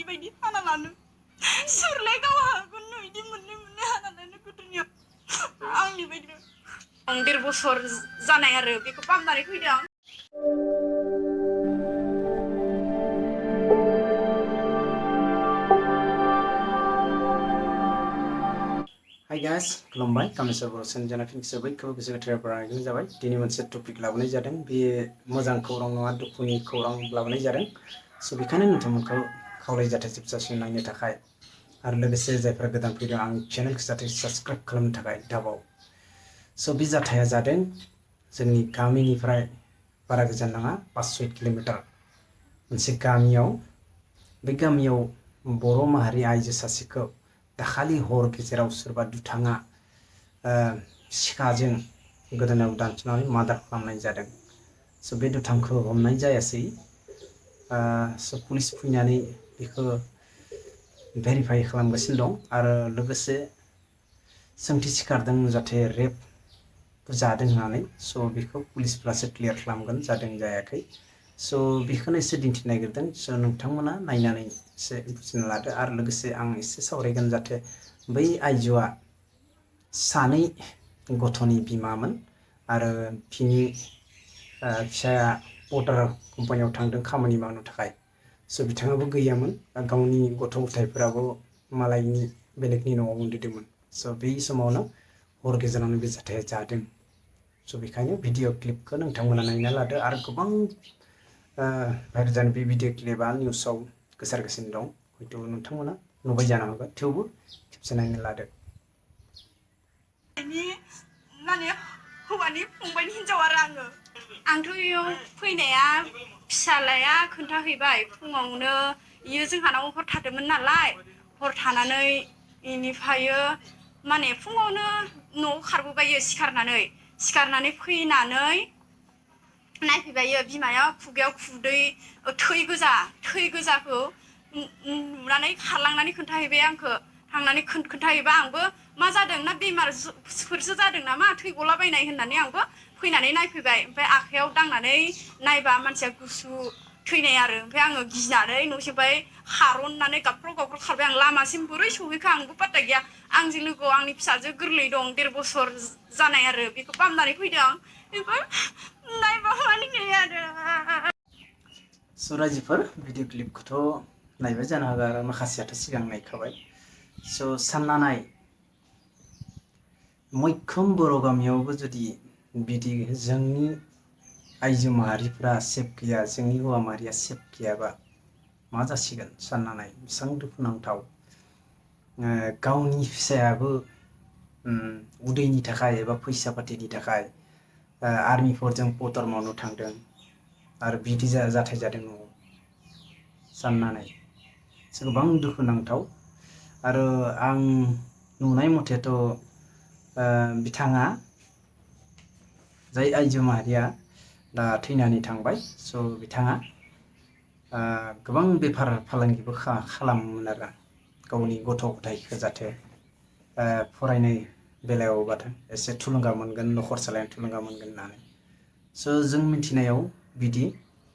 बायदि बायदि हाना लानो सोरलाय गाव हागोन बिदि मोननै मोननै हाना लानो गोदोनियाव आंनि बायदि आं 1.5 बोसोर जानाय आरो बेखौ फाहामनानै फैदों आं। Hi guys, खुलुमबाय कामेश्वर बर' चेनेलजों बयखौबो गोसो गोथारै बरायनाय जाबाय। दिनै मोनसे टपिक लाबोनाय जादों। बे मोजां खौरां नङा, दुखुनि खौरां लाबोनाय जादों। स' बेखायनो नोंथांमोनखौ खावलायजाथे जोबजासिम नायनो थाखाय आरो लोगोसे जायफोरा गोदान फैदों आंनि चेनेलखौ जाहाथे साबस्क्राइब खालामनो थाखाय दाबाव। स' बे जाथाया जादों जोंनि गामिनिफ्राय बारा गोजान नङा, 500 किल'मिटार मोनसे गामियाव। बे गामियाव बर' माहारि आइजो सासेखौ दाखालि हर गेजेराव सोरबा दुथाङा सिखाजों गोदोनायाव दानस'नानै मार्डार खालामनाय जादों। स' बे दुथांखौ हमनाय जायासै। स' पुलिस फैनानै बेखौ भेरिफाइ खालामगासिनो दं आरो लोगोसे सोंथि सिखारदों जाहाथे रेप जादों होननानै। स' बेखौ पुलिसफ्रासो क्लियार खालामगोन जादों जायाखै। स' बेखौनो एसे दिन्थिनो नागिरदों। स' नोंथांमोना नायनानै एसे बुजिना लादो आरो लोगोसे आं एसे सावरायगोन जाहाथे बै आइजोआ सानै गथ'नि बिमामोन आरो बिनि फिसाया वाटार कम्पानियाव थांदों खामानि मावनो थाखाय। स' बिथाङाबो गैयामोन, गावनि गथ' गथायफोराबो मालायनि बेलेगनि न'आव उन्दुदोंमोन। स' बै समावनो हर गेजेरावनो बे जाथाया जादों। स' बेखायनो भिडिअ क्लिपखौ नोंथांमोना नायना लादो आरो गोबां भाइरेल जानाय बे भिडिअ क्लिपआ निउसाव गोसारगासिनो दं। हयथ' नोंथांमोना नुबाय जानो हागौ, थेवबो खेबसे नायना लादो। माने हौवानि फंबायनि हिनजाव आरो आंथ' बेयाव फैनाया फिसालाया खोन्थाहैबाय फुङावनो इयो जोंहानाव हर थादोंमोन नालाय, हर थानानै इनिफ्रायो माने फुङावनो न'आव खारबोबायो सिखारनानै फैनानै नायफैबायो बिमाया खुगायाव थै गोजाखौ नुनानै खारलांनानै खोन्थाहैबाय आंखौ। थांनानै खोन्थाहैबा आंबो मा जादों ना बेमारफोरसो जादों नामा थै गलाबायनाय होननानै आंबो फैनानै नायफैबाय। ओमफ्राय आखाइयाव दांनानै नायबा मानसिया गुसु थैनाय आरो। ओमफ्राय आङो गिनानै न'सिमफ्राय खारननानै गाबख्राव गाबख्राव खारबाय आं। लामासिम बोरै सहैखो आंबो पात्ता गैया। आंजों लोगोआव आंनि फिसाजो गोरलै दं, 1.5 बोसोर जानाय आरो बेखौ फाहामनानै फैदों आं। बेखौ नायबा मानो गैया आरो। स' रायजोफोर भिडिअ क्लिपखौथ' नायबाय जानो हागौ आरो माखासेयाथ' सिगां नायखाबाय। स' सानना नाय, मैखोम बर' गामियावबो जुदि बिदि जोंनि आइजो माहारिफ्रा सेफ गैया, जोंनि हौवा माहारिया सेफ गैयाबा मा जासिगोन सानना नाय। बेसेबां दुखुनांथाव। गावनि फिसायाबो उदैनि थाखाय एबा फैसा पातिनि थाखाय आर्मिफोरजों पटर मावनो थांदों आरो बिदि जाथाय जादों न'आव। सानना नाय, गोबां दुखुनांथाव। आरो आं नुनाय मथेथ' बिथाङा, जाय आइजो माहारिया दा थैनानै थांबाय, स' बिथाङा गोबां बेफार फालांगिबो खालामोमोन आरो गावनि गथ' गथायखौ जाहाथे फरायनाय बेलायावबाथाय एसे थुलुंगा मोनगोन, न'खर सालायनो थुलुंगा मोनगोन होननानै। स' जों मिथिनायाव बिदि।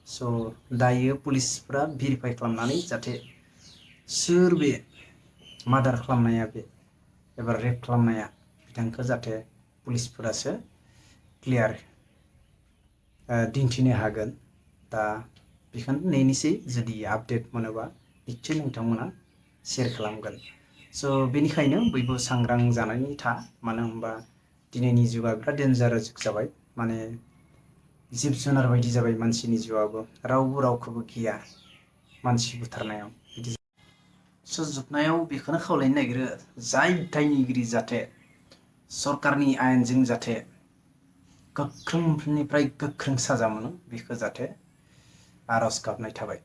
स' दायो पुलिसफ्रा भेरिफाइ खालामनानै जाहाथे सोर बे मार्डार खालामनाया बे एबा रेप खालामनाया बिथांखौ जाहाथे पुलिसफोरासो क्लियार दिन्थिनो हागोन। दा बेखौनो नेनोसै, जुदि आपडेट मोनोबा निस्सय नोंथांमोना शेयार खालामगोन। स' बेनिखायनो बयबो सांग्रां जानानै था। मानो होनबा दिनैनि जुगा बिराद डेन्जारास जुग जाबाय। माने जिब जुनार बायदि जाबाय मानसिनि जिउआबो, रावबो रावखौबो गिया मानसि बुथारनायाव बिदि। स' जोबनायाव बेखौनो खावलायनो नागिरो, जाय दायनिगिरि जाहाथे सरकारनि आयेनजों जाहाथे गोख्रोंनिफ्राय गोख्रों साजा मोनो, बेखौ जाहाथे आर'ज गाबनाय थाबाय।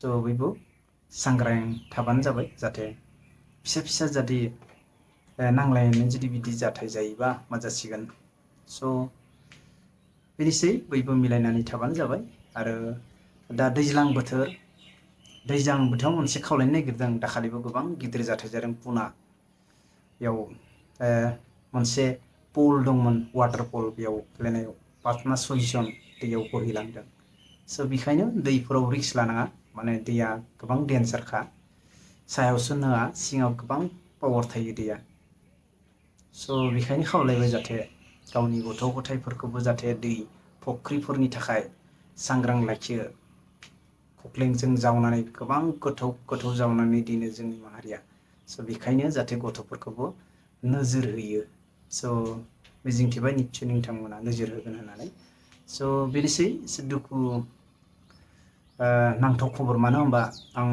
थ' बयबो सांग्रां थाबानो जाबाय, जाहाथे फिसा फिसा जुदि नांलायनानै जुदि बिदि जाथाय जायोबा मा जासिगोन। स' बेनोसै, बयबो मिलायनानै थाबानो जाबाय। आरो दा दैज्लां बोथोराव मोनसे खावलायनो नागिरदों। दाखालिबो गोबां गिदिर जाथाय जादों पुनायाव। मोनसे पुल दंमोन, वाटार पुल, बेयाव गेलेनायाव 5 ना 6 जन दैयाव बोहैलांदों। स' बेखायनो दैफोराव रिक्स लानाङा, माने दैया गोबां डेन्जारखा। सायावसो नोआ सिङाव गोबां पावार थायो दैया स' बेखायनो खावलायबाय जाहाथे गावनि गथ' गथायफोरखौबो जाहाथे दै फुख्रिफोरनि थाखाय सांग्रां लाखियो खख्लेंजों जावनानै गोबां गोथौ गोथौ जावनानै दोनो जोंनि माहारिया स' बेखायनो जाहाथे गथ'फोरखौबो नोजोर होयो स' मिजिंथिबाय निस्सय नोंथांमोना नोजोर होगोन होननानै स' बेनोसै एसे दुखु नांथाव खबर मानो होनबा आं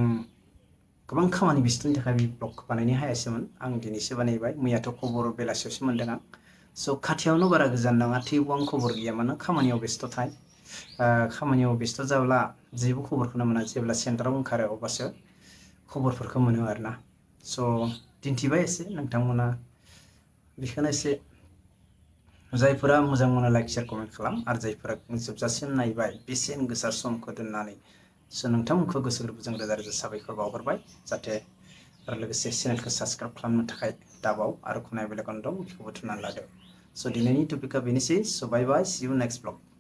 गोबां खामानि बेस्थ'नि थाखाय बे ब्लगखौ बानायनो हायासैमोन आं दिनैसो बानायबाय मैयाथ' खबर बेलासियावसो मोनदों आं स' खाथियावनो बारा गोजान नङा थेवबो आं खबर गैया मानो खामानियाव बेस्थ'थाय खामानियाव बेस्थ' जाब्ला जेबो खबरखौनो मोना जेब्ला सेन्टाराव ओंखारो अब्लासो खबरफोरखौ मोनो आरोना स' दिन्थिबाय एसे नोंथांमोना बेखौनो एसे जायफोरा मोजां मोनो लाइक शेयार कमेन्ट खालाम आरो जायफोरा जोबजासिम नायबाय बेसेन गोसा समखौ दोननानै स' नोंथांमोनखौ गोसो गोरबोजों रोजा रोजा साबायखर बावहरबाय जाहाथे आरो लोगोसे चेनेलखौ साबस्क्राइब खालामनो थाखाय दाबाव आरो खनाय बेलेगावनो दं बेखौबो थुनानै लादो स' दिनैनि टपिकआ बेनोसै स' बाय बाय सि इउ नेक्स्ट ब्लग